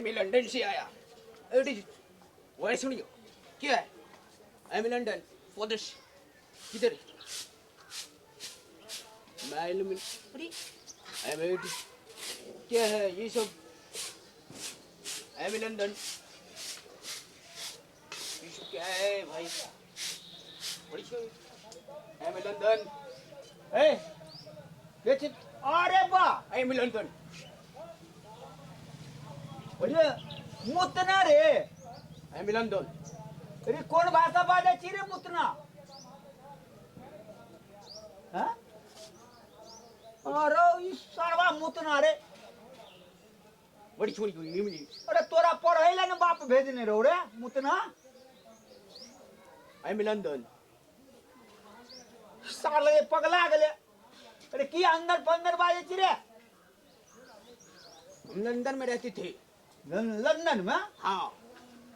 M London से आया। अरे वही सुनियो, क्या है? I am London for this. किधर मैं अरे I am, क्या है ये सब? I am London, ये सब क्या है भाई? I am London. ए के छी? अरे बा, I am London. अरे मुतना रे। I am London. अरे कोन भाषा बाजै छी रे मुतना? हाँ? अरे ई सरवा मुतना रे। बड़ी छोड़ी हुई इमली। अरे तोरा पढ़ै ला ने बाप भेजने रहो रे मुतना। I am London. साले पगला गेले। अरे की अंदर पंदर बाजै छी रे? हम लंदन में रहते थे। लंदन में? हाँ।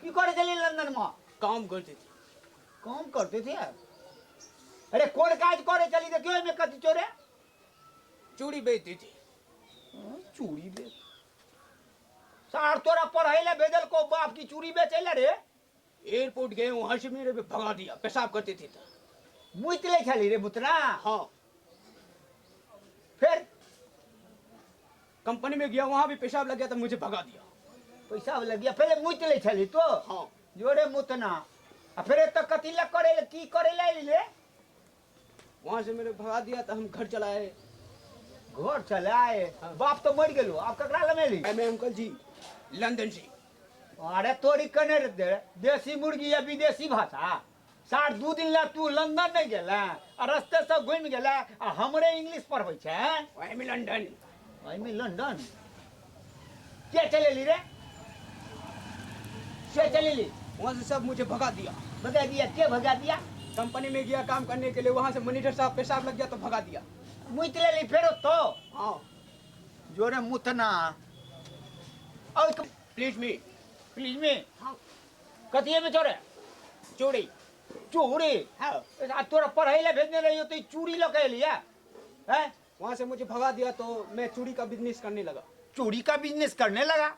की करे छली लंदन में? काम करते थे। काम करते थे? अरे कोन काज करे छली? देखियो एमे कथी चोरे। चूड़ी बेचते थे। हाँ, चूड़ी बेच। सार तोरा पढ़ै ला भेजल को बाप की चूड़ी बेचै ला रे? एयरपोर्ट गए, वहां से मेरे पे भगा दिया। पेशाब करते थे तो। मुइत ले छली रे मुतना? हाँ। फिर कंपनी में गया, वहां भी पेशाब लग गया तो मुझे भगा दिया। पैसा लग गया? पहले मुइत ले छली तो? हाँ। जोरे मुतना, आ फिर एतऽ कथी ला करे ला, की करे ला एली रे? वहां से मेरे भगा दिया तो हम घर चला आए। घर चले आए? हाँ। बाप तो मर गेलो, आब ककरा लमेली? मैं अंकल जी लंदन से। अरे तोरी कने रे दे, देसी मुर्गी या विदेशी भाषा। सार 2 दिन ला तू लंदन नहीं गेला आ रस्ते से घूमि गेला आ हमरे इंग्लिश पढ़बै छै? I am London. I am London. के चलेली रे? के चलेली? वहां से सब मुझे भगा दिया। भगा दिया? के भगा दिया? कंपनी में गया काम करने के लिए, वहां से मैनेजर साहब पेशाब लग गया तो भगा दिया। मुइत लेली फेरो तो? हाँ। जोरे मुतना और प्लीज मी। प्लीज मी? हाँ। कथिए में छोड़े? चूड़ी। चूड़ी? हाँ। आ तोरा पढ़ै ला भेजने रहियो तो ई चूड़ी लऽ के एलिया हैं? वहां से मुझे भगा दिया तो मैं चूड़ी का बिजनेस करने लगा। चूड़ी का बिजनेस करने लगा?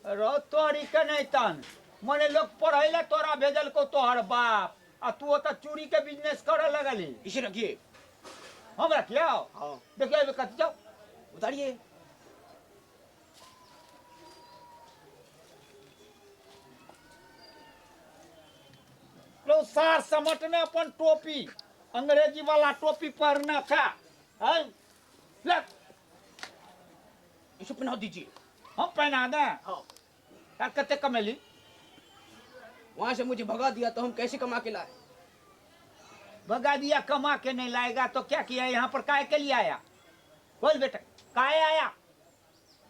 रो तोरी के नहीं तन मने लोग पढ़ै ला तोरा भेजल को तोहर बाप आ तू ओतऽ चूड़ी के बिजनेस करे लगली। इसे रखिए। हम रखियो? हाँ। देखियो एहिमे कथी छौ। उतारिए। लो सार समटने अपन टोपी, अंग्रेजी वाला टोपी पहनना था हैं? ले। इसे पहना दीजिए। हम पहना दे? हाँ। यार कते कमेली? वहां से मुझे भगा दिया तो हम कैसे कमा के लाए? भगा दिया, कमा के नहीं लाएगा तो क्या किया यहाँ पर? काहे के लिए आया? बोल बेटा, काहे आया?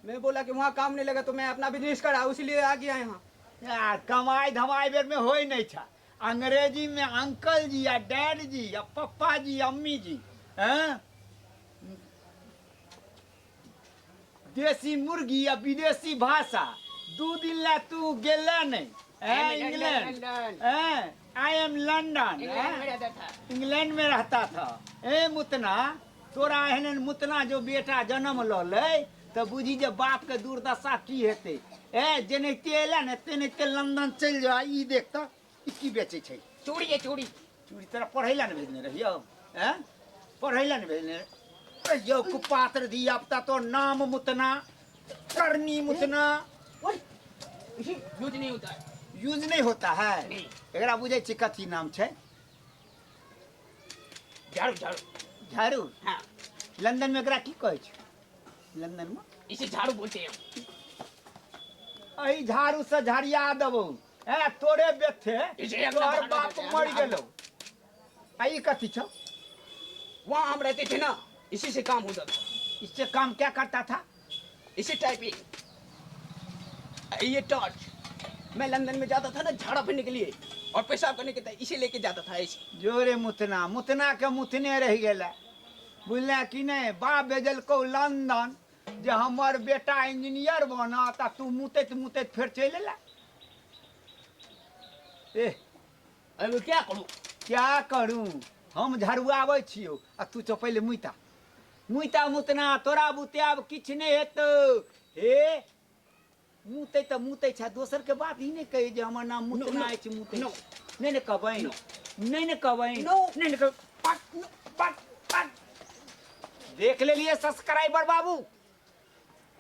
मैं बोला कि वहाँ काम नहीं लगा तो मैं अपना बिजनेस करा, उसीलिए आ गया यहाँ। यार कमाई धमाई बेर में हो ही नहीं था। अंग्रेजी में अंकल जी या डैड जी या पप्पा जी अम्मी जी हैं? देसी मुर्गी या विदेशी भाषा। 2 दिन ला तू गेला नहीं हैं, England? I am London. England में रहता था। इंग्लैंड में रहता था। ए मुतना, तोरा एहन मुतना जो बेटा जन्म लऽ लै तऽ बुझी जे बापके दुर्दशा की हेतै। ए जेनाहिते एला ने तेनाहिते लंदन चलि जा। ई देख तऽ ई की बेचै छै? चूड़ी है चूड़ी। चूड़ी तोरा पढ़ै लए ने भेजने रहियौ? हैं, पढ़ै लए ने भेजने रहियौ? कुपात्र धिया पुता, तोर नाम मुतना करनी मुतना। यूज नहीं होता है। यूज नहीं होता है? नहीं। एकरा बुझै छी कथी नाम छै? झाड़ू झाड़ू। झाड़ू? हाँ। लंदन में एकरा की कहै छै लंदन में? इसे झाड़ू बोलते हैं। एहि झाड़ू से झाड़िया देबौ। ए तोरे बेथे इसे अगला तोहर झाड़ू बाप देते हैं, मरि अगला। गेलौ। आ ई कथी छौ? वहाँ हम रहते थे ना, इसी से काम होता था। इससे काम क्या करता था? इसे टाइपिंग, ये टॉर्च। मैं लंदन में जाता था ना झाड़ा फिरने के लिए और पेशाब करने के लिए, इसे लेके जाता था ऐसे। जोरे मुतना, मुतना के मुतने रहि गेला, बुझले कि नहि? बाप भेजलकौ लंदन जे हमर बेटा इंजीनियर बनत आ तू मुतैत मुतैत फेर चलि एला। ए अरे मैं क्या करूँ? क्या करूँ? हम झड़ुआबै छियौ आ तू तो पहिले मुइता मुइता। मुतना, तोरा बुते आब किछु नहि हेतौ। हे मुतै तऽ मुतै छै, दोसर के बात ई नहि कही जे हमर नाम मुतना अछि, मुतै नहि ने कहबै, नहि ने कहबै, नहि ने कहबै। पट पट पट देख लेलियै सब्सक्राइबर बाबू।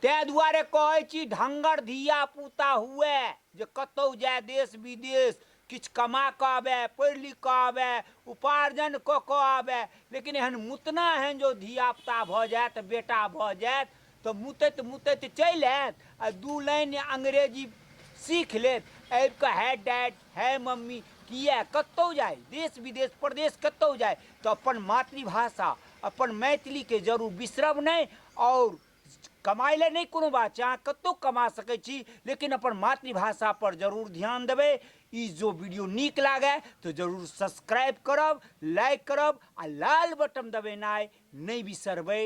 ताहि दुआरे कहै छी ढङ्गर धिया पुता हुए जे कतहु जाय देश विदेश, किछु कमा कऽ आबय, पढ़ि लिख कऽ आबय, उपार्जन कऽ कऽ आबय, लेकिन एहन मुतना एहन जो धिया पुता भऽ जायत, बेटा भऽ जायत, तऽ मुतैत मुतैत चलि आयत आ दू लाइन अंग्रेजी सीख लेत, आबि कऽ है डैड है मम्मी। किया कतहु जाय देश विदेश प्रदेश कतहु जाय तऽ अपन मातृभाषा अपन मैथिलीके जरूर बिसरब नहि। आओर कमाइ लए नहि कोनो बात छै, अहाँ कतहु कमा सकै छी, लेकिन अपन मातृभाषा पर जरूर ध्यान देबै। ई जो वीडियो नीक लागै तऽ जरूर सब्सक्राइब करब, लाइक करब आ लाल बटन दबेनाइ नहि बिसरबै।